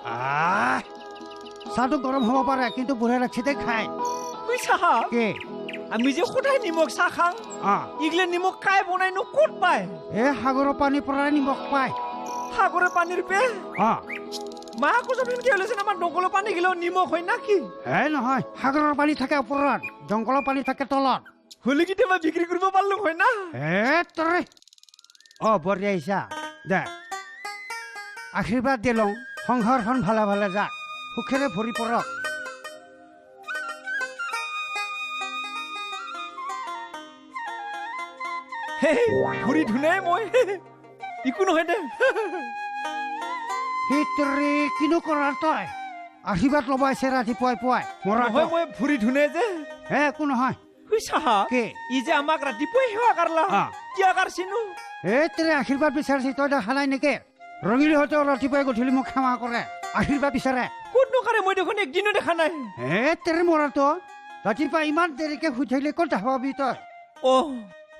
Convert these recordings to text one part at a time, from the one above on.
আহ, চাহটো গৰম হ'ব পাৰে, কিন্তু বুঢ়া ৰাখিতে খায়। কি আমি যে সদায় নিমখ চাহ খাওঁ, ইগলে নিমখ কাই বনাইনো ক'ত পায়? এ সাগৰৰ পানীৰ পৰাই নিমখ পায়। সাগৰৰ পানীৰ পে? মা কৈছোন কি ওলাইছে, আমাৰ দংকলৰ পানী গিলেও নিমখ হয় না কি? হে নহয়, সাগৰৰ পানী থাকে ওপৰত, জংঘলৰ পানী থাকে তলত। হ'লে কেতিয়াবা বিক্ৰী কৰিব পাৰিলো হয় না? হে তই অ বঢ়িয়া আহিছা দে, আশীৰ্বাদ দিলওঁ, সংসাৰখন ভালে ভালে যাক, সুখেৰে ভৰি পৰক। ভৰি ধুনাই মই একো নহয় দে। সেইটোৰে কিনো কৰাৰ তই? আশীৰ্বাদ ল'ব আহিছে ৰাতিপুৱাই পুৱাই। নহয়, মই ভৰি ধুনে যে। হে একো নহয়। ই যে আমাক ৰাতিপুৱাই সেৱা কৰলা, কিয় কৰছিনো? এই তেৰে আশীৰ্বাদ বিচাৰিছি, তই দেখা নাই নেকি? ৰঙিলীহঁতেও ৰাতিপুৱাই গধূলি মোক সেৱা কৰে, আশীৰ্বাদ বিচাৰে। ক'ত নকৰে? মই দেখোন একদিনো দেখা নাই। হে তেৰে মৰাটো, ৰাতিপুৱা ইমান দেৰিকে শুই থাকিলে ক'ত দেখা পাবি তই? অ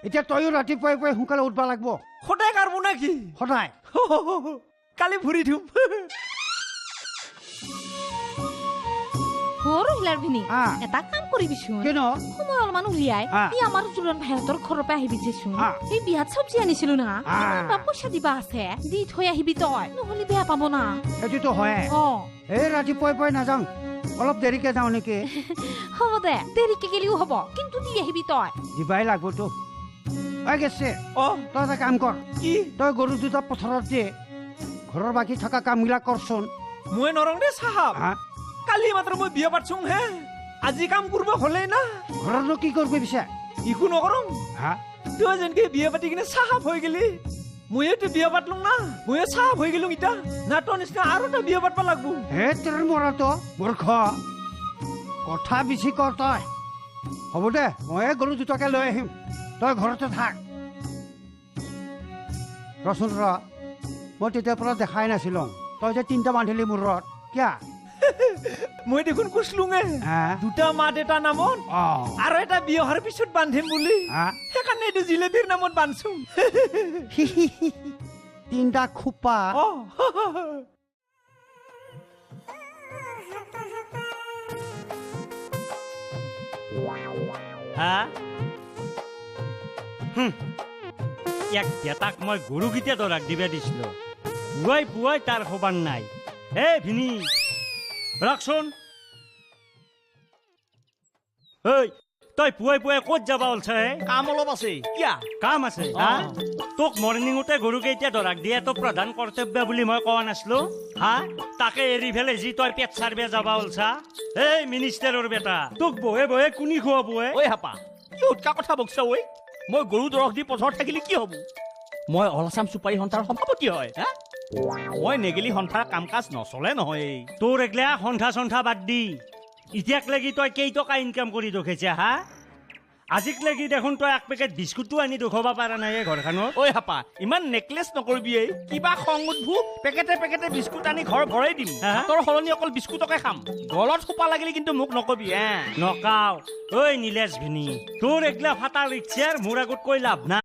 এতিয়া তয়ো ৰাতিপুৱাই পুৱাই সোনকালে উঠব লাগব। সদায় কাৰব না কি? সদায়। কালি ভৰি ধুম। এটা কাম কৰিবিচোন, সময় অলপমান উলিয়াই এই আমাৰ জোৰণ ভাইহঁতৰ ঘৰৰ পৰা আহিবিচোন। এই বিয়াত চব্জি আনিছিলো না, পইচা দিবা আছে, দি থৈ আহিবি তই, নহ'লে বেয়া পাব না। সেইটোতো হয়। এই ৰাতিপুৱাই পুৱাই নাযাওঁ, অলপ দেৰিকে যাওঁ নেকি? হ'ব দে, দেৰিকে গেলিও হ'ব, কিন্তু দি আহিবি তই। দিবাই লাগবতো। ঐ গেছে, তই এটা কাম কৰ। কি? তই গৰু দুটা পথাৰত দে, ঘৰৰ বাকী থকা কামবিলাক কৰচোন। মই নৰং দে চাহাব, কালি মাত্ৰ মই বিয়া পাতছোং হে, আজি কাম কৰিব হ'লেই না। ঘৰতনো কি কৰবি পিছে? একো নকৰোঁ। তই যেনকে বিয়া পাতি কিনে চাহাব হৈ গেলি, ময়োতো বিয়া পাতলো না, ময়ো চাহাব হৈ গেলো ইতা। না তোৰ নিচিনা আৰু এটা বিয়া পাতব লাগব। হে তোৰ মৰাটো মূৰ্খ, কথা বেছি কৰ তই। হ'ব দে, ময়ে গৰু দুটাকে লৈ আহিম, তই ঘৰতে থাক। ৰচোন ৰ, মই তেতিয়াৰ পৰা দেখাই নাছিলো, তই যে তিনিটা বান্ধিলি মূৰত কিয়া? মই দেখোন কৈছিলোঙে দুটা মা দেউতাৰ নামত আৰু এটা বিয়া হোৱাৰ পিছত বান্ধিম বুলি, সেইকাৰণে এইটো জিলেপিৰ নামত বান্ধছো। তিনিটা খোপা। হা ইয়াক দেতাক মই গৰুকেইটা দৰাক দিবা দিছিলো, পুৱাই পুৱাই তাৰ খবৰ নাই। এ ভিনি ৰাখচোন, ঐ তই পুৱাই পুৱাই ক'ত যাবা ওলছা? কাম অলপ আছে। কিয়া কাম আছে? হা তোক মৰ্ণিঙতে গৰুকেইটা দৰাক দিয়া তোক প্ৰধান কৰ্তব্য বুলি মই কোৱা নাছিলো? হা তাকে এৰি ফেলে যি তই পেট চাৰবে যাবা ওলছা। এই মিনিষ্টাৰৰ বেটা, তোক বহে বহে কোনি খুৱাব? ঐ হাপা, কি উৎকা কথা বকছা ঐ? মই গৰু দৰক দি পথাৰত থাকিলে কি হ'ব? মই অল আছাম চুপাৰী সন্থাৰ সভাপতি হয়, হা? মই নেগেলি সন্থাৰ কাম কাজ নচলে নহয়। তোৰ এগলা সন্থা চন্থা বাদ দি এতিয়াক লাগি তই কেইটকা ইনকাম কৰি দেখেছা? হা আজিক লাগি দেখোন তই এক পেকেট বিস্কুটো আনি দেখুৱাব পৰা নাই এই ঘৰখনত। ঐ হাপা, ইমান নেকলেছ নকৰিবি, এই কিবা খং উঠবো, পেকেটে পেকেটে বিস্কুট আনি ঘৰ ভৰাই দিম। তোৰ সলনি অকল বিস্কুটকে খাম। গলত সোপা লাগিলে কিন্তু মোক নকবি। নকাও ঐ নীলেশ ভিনি, তোৰ এগলা ফাটা ৰিক্সাৰ মোৰ আগত কৈ লাভ নাই।